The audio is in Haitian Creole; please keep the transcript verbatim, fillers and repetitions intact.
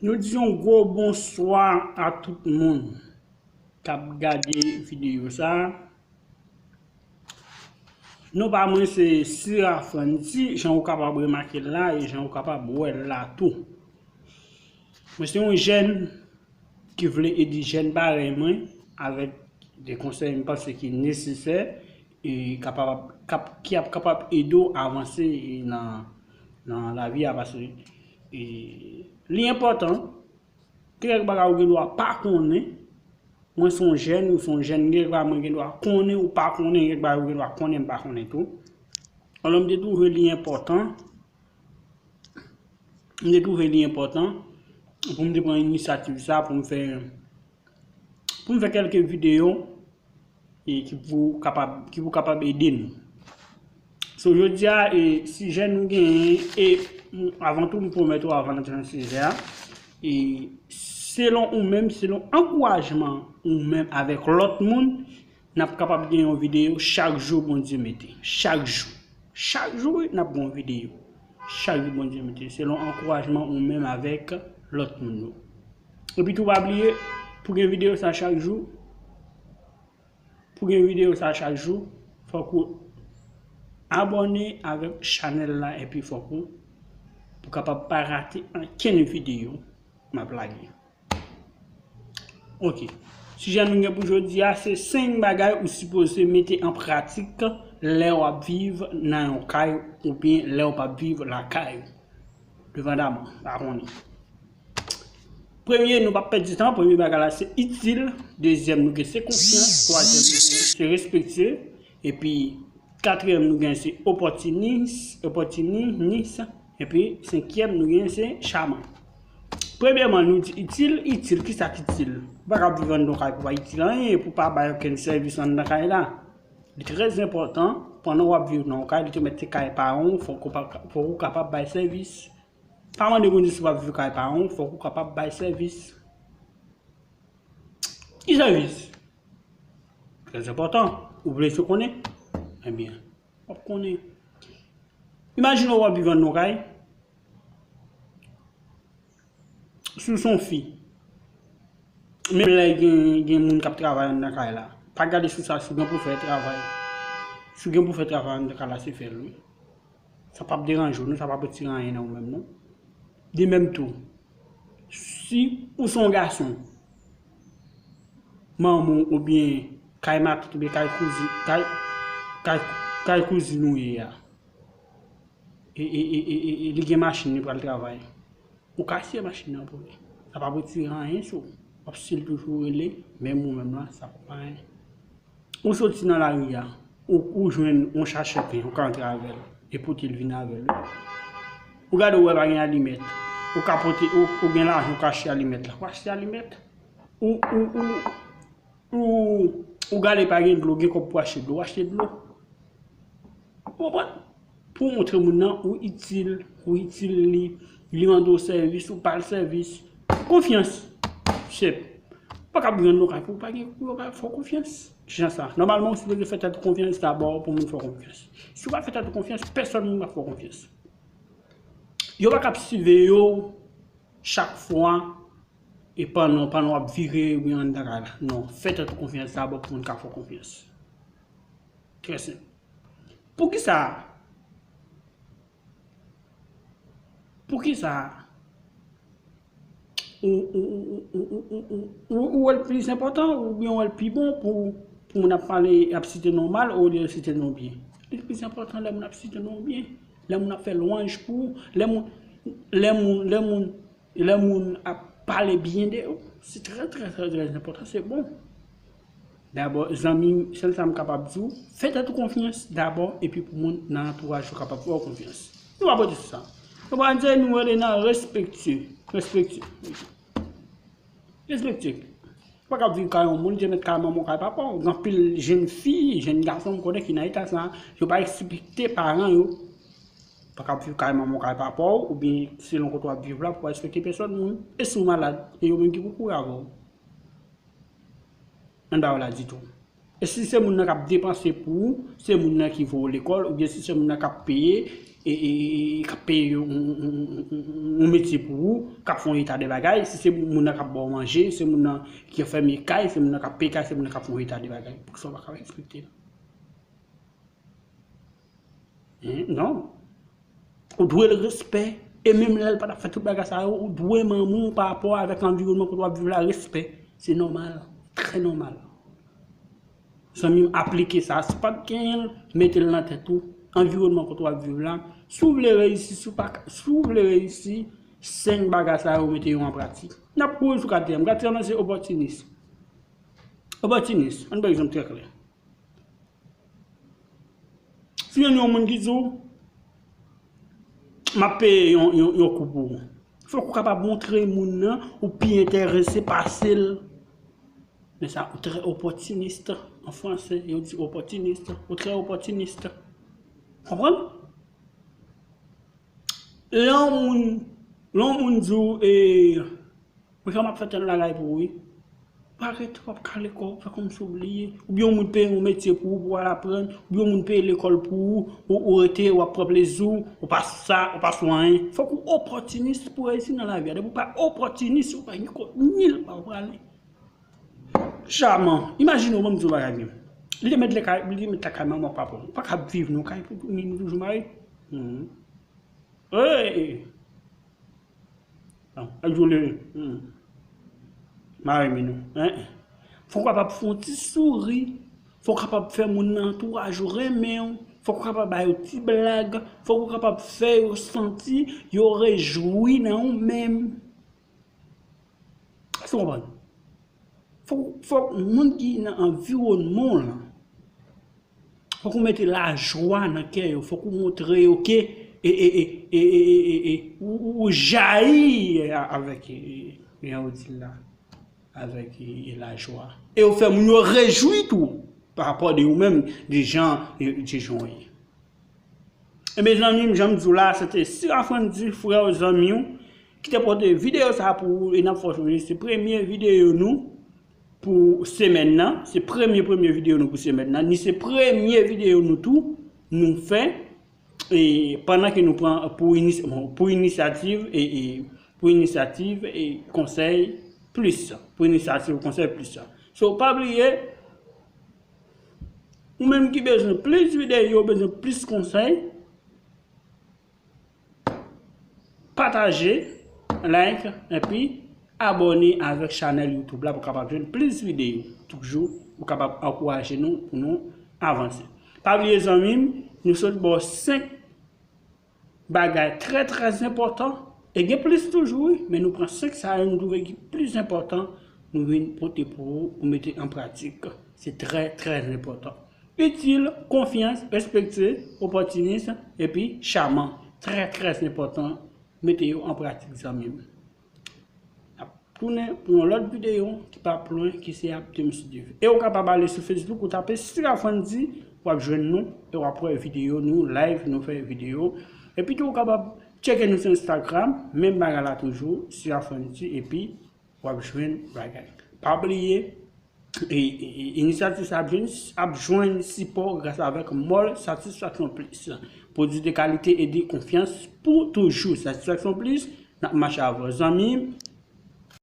Nou di yon gwo bonswa a tout moun k ap gade videyo sa a. Non pa mwen se Sira Frandy, jan ou kapab remake l la e jan ou kapab wè l la tou. Mwen se yon jèn ki vle ede jèn parèy mwen avèk de konsèy m panse ki nesesè e kapab, kap, ki ap kapab ede w avanse e nan, nan lavi a, paske e, li enpòtan. Gen kèk bagay ou gen dwa pa konnen. Mwen se yon jèn, ou se yon jèn, gen kèk bagay mwen gen dwa konnen, ou pa konnen, gen kèk bagay ou gen dwa konnen, m pa konnen tou. Alò, m te twouve li enpòtan, m te twouve li enpòtan pou m te pran inisyativ sa, pou m fè, pou m fè kèlke videyo e ki pou kapab, ki pou kapab ede nou. So, jodi a, e, sijè nou genyen, e, m, avan tou, m pwomèt ou avan n antre nan sijè a, e, selon ou menm, selon ankourajman ou menm avèk lòt moun, n ap kapab gen yon videyo chak jou Bondye mete. Chak jou. Chak jou, wi, n ap gen yon videyo. Chak jou Bondye mete. Selon ankourajman ou menm avèk lòt moun yo. Epi tou, pa bliye, pou gen videyo sa chak jou, pou gen videyo sa chak jou, fòk ou abòne avèk chanèl la, epi fòk ou, pou kapab pa rate ankenn videyo m ap lage. Ok. Sijè nou gen pou jodi a, se senk bagay ou sipoze mete an pratik lè w ap viv nan yon kay oubyen lè w p ap viv lakay ou. Devandaman, pa konnen. Premye, nou p ap pèdi tan, premye bagay la se itil, dezyèm nou gen se konfyans, twazyèm nou gen se respektye, epi katriyèm nou gen se opòtinis, opòtinis, epi senkyèm nou gen se chaman. Premyèman, nou di itil, itil, kisa k itil? Ou pa ka viv anndan yon kay pou pa itil anyen, pou pa bay okenn sèvis anndan kay la. Li trè enpòtan, pandan w ap viv nan yon kay, li te mèt se kay paran w, fòk ou pa, fòk ou kapab bay sèvis. Pa mande Bondye si w ap viv kay paran w, fòk ou kapab bay sèvis. Ki sèvis? Trè enpòtan. Ou vle tou konnen? Ebyen, w ap konnen. Imajine w ap viv anndan yon kay. Si w se yon fi, menm lè gen, gen moun k ap travay anndan kay la, pa gade sou sa, si w gen pou fè travay. Si w gen pou fè travay anndan kay la, se fè l, wi. Sa p ap deranje w, non, sa p ap retire anyen nan ou menm, non. De menm tou, si ou se yon gason, manman w oubyen kay matant oubyen kay kouzin, kay, kay, kay kouzin ou ye a, e, e, e, e, e, e li gen machin, li pral travay. Ou ka siye machin nan pou li. Sa p ap retire anyen sou ou. W ap still toujou rele, menm ou menm lan, sa p ap anyen. Ou soti nan lari a, ou, ou jwenn yon sachè pen, ou ka antre avè l, e pote l vin avè l. Ou gade, ou wè pa gen alimèt. Ou ka pote, ou, ou gen lajan, ou ka achte alimèt la. Ou achte alimèt. Ou, ou, ou, ou, ou gade pa gen dlo, gen kòb pou achte dlo, ou achte dlo. Ou konprann? Pou w montre moun nan ou itil, ou itil li, li mande w sèvis, ou ba l sèvis. Konfyans. Senp. Ou pa ka viv anndan yon kay pou w pa gen, pou yo pa fè w konfyans. Kijan sa? Nòmalman, ou sipoze fè tèt ou konfyans dabò pou moun fè w konfyans. Si w pa fè tèt ou konfyans, pèsòn moun p ap fè w konfyans. Yo pa ka ap siveye w chak fwa e pandan, pandan w ap vire wi anndan kay la. Non, fè tèt ou konfyans dabò pou moun ka fè w konfyans. Trè senp. Poukisa? Poukisa? Ou, ou, ou wè l plis enpòtan, oubyen ou wè l pi bon pou, pou moun ap pale, ap site non w mal, olye l site non w byen? Li plis enpòtan lè moun ap site non w byen, lè moun ap fè lwanj pou ou, lè moun, lè moun, lè moun, lè moun ap pale byen de ou. Se trè, trè, trè, trè enpòtan, se bon. Dabò, zanmi m, sèl sa m kapab di w, fè tèt ou konfyans dabò, epi pou moun nan antouraj ou kapab fè w konfyans. Nou pa pote sou sa. Nou pa di nou rele nan respektye. Respektye. Respektye. Ou pa ka ap viv kay yon moun, te mèt kay manman w, kay papa w. Gen anpil jèn fi, jèn gason m konnen ki nan eta sa, yo pa respekte paran yo. Ou pa ka ap viv kay manman w, kay papa w, oubyen selon kote w ap viv la, pou w pa respekte pèsòn moun. E si w malad, e yo menm ki pou kouri avè w. Ann ba yo la ditou. E si se moun nan k ap depanse pou ou, se moun nan ki voye w lekòl, oubyen si se moun nan k ap peye, e, e, e, k ap peye yon, yon, yon, yon, yon metye pou ou, k ap fè yon eta de bagay, si se moun nan k ap ba w manje, se moun nan ki fèmen kay, se moun nan k ap peye kay, se moun nan k ap fè yon eta de bagay. Poukisa w pa ka respekte l? Hein, non. Ou dwe l respè. E menm lè l pa t ap fè tout bagay sa yo, ou dwe manman w pa rapò avèk anviwònman kote w ap viv la respè. Se nòmal. Trè nòmal. Zanmi m, aplike sa. Si w pa t genyen l, mete l nan tèt ou. Anviwònman kote w ap viv la. Si w vle reyisi, si w pa ka, si w vle reyisi, senk bagay sa yo, mete yo an pratik. N ap kouri sou katriyèm. Katriyèm nan se opòtinis. Opòtinis. Ann pran egzanp trè klè. Si yon, yon moun ki di w, "M ap peye yon, yon, yon kou pou ou." Fòk ou kapab montre moun nan ou pi enterese pase l. Men sa, ou trè opòtinis. An fransè, yo di opòtinis. Ou trè opòtinis. Konprann? Lè yon moun, lè yon moun di w, e, "Mwen, m ap fè tèl bagay pou ou, wi." Pa rete w ap kale kò w, fè kòmsi w bliye. Oubyen yon moun peye yon metye pou ou, pou w al aprann. Oubyen yon moun peye lekòl pou ou, ou, ou rete, w ap pran plezi w, ou pa sa, ou pa sou anyen. Fòk ou opòtinis pou w reyisi nan lavi a. Depi w pa opòtinis, ou pa gen kote nil pa w prale. Chaman, imajine w, ban m di w bagay byen. Li te met lakay, li te met lakay manman w, papa w. Ou pa ka viv nan kay pou, pou nou toujou mare. Mhm. Hey! Non, ak jole, hmm. Mare men nou, hein? Fòk ou kapab fè yon ti souri. Fòk ou kapab fè moun nan antouraj ou renmen w. Fòk ou kapab ba yo ti blag. Fòk ou kapab fè yo santi yo rejwi nan ou menm. Èske w konprann? Fòk, fòk moun ki nan anviwònman w lan, fòk ou mete lajwa nan kè yo, fòk ou montre yo ke, e, e, e, e, e, e, e, e, ou, ou, ou jayi a-, avèk, e, e, jan yo di l la, avèk, e, e, lajwa. E ou fè moun yo rejwi tou, pa rapò de ou menm, de jan, e, de jan w ye. Ebyen, zanmi m, jan m di w la, se te Sirafrandy, frè w, zanmi w, ki te pote videyo sa pou ou, e n ap fè w sonje, se premye videyo nou pou semèn nan, se premye, premye videyo nou pou semèn nan, ni se premye videyo nou tou, nou fè, e pandan ke nou pran pou inis-, bon, pou inisyativ, e, e, pou inisyativ, e konsèy plis, pou inisyativ konsèy plis. So, pa bliye, ou menm ki bezwen plis videyo, bezwen plis konsèy, pataje, like, epi abòne avèk chanèl YouTube la pou w kapab jwenn plis videyo. Toujou, ou kapab ankouraje nou pou nou avanse. Pa bliye, zanmi m, nou sot ba w senk bagay trè, trè enpòtan. E gen plis toujou, wi, men nou pran senk sa yo, nou twouve ki plis enpòtan, nou vin pote pou ou, pou mete an pratik. Se trè, trè enpòtan. Itil, konfyans, respekte, opòtinis, epi chaman. Trè, trè enpòtan. Mete yo an pratik, zanmi m. N ap tounen pou yon lòt videyo ki pa ap lwen, ki se ap Demis Div. E ou kapab ale sou Facebook, ou tape Sirafrandy, w ap jwenn nou, e w ap wè videyo nou, live, nou fè videyo. Epi tou, ou kapab tcheke nou sou Instagram, menm bagay la toujou, Sirafrandy, epi w ap jwenn bagay. Pa bliye, e, e, e, inisyativ sa ap jwenn, ap jwenn sipò gras avèk Mall Satisfaction Plus. Pwodui de kalite e de konfyans pou toujou. Satisfaction Plus, n ap mache avè w, zanmi.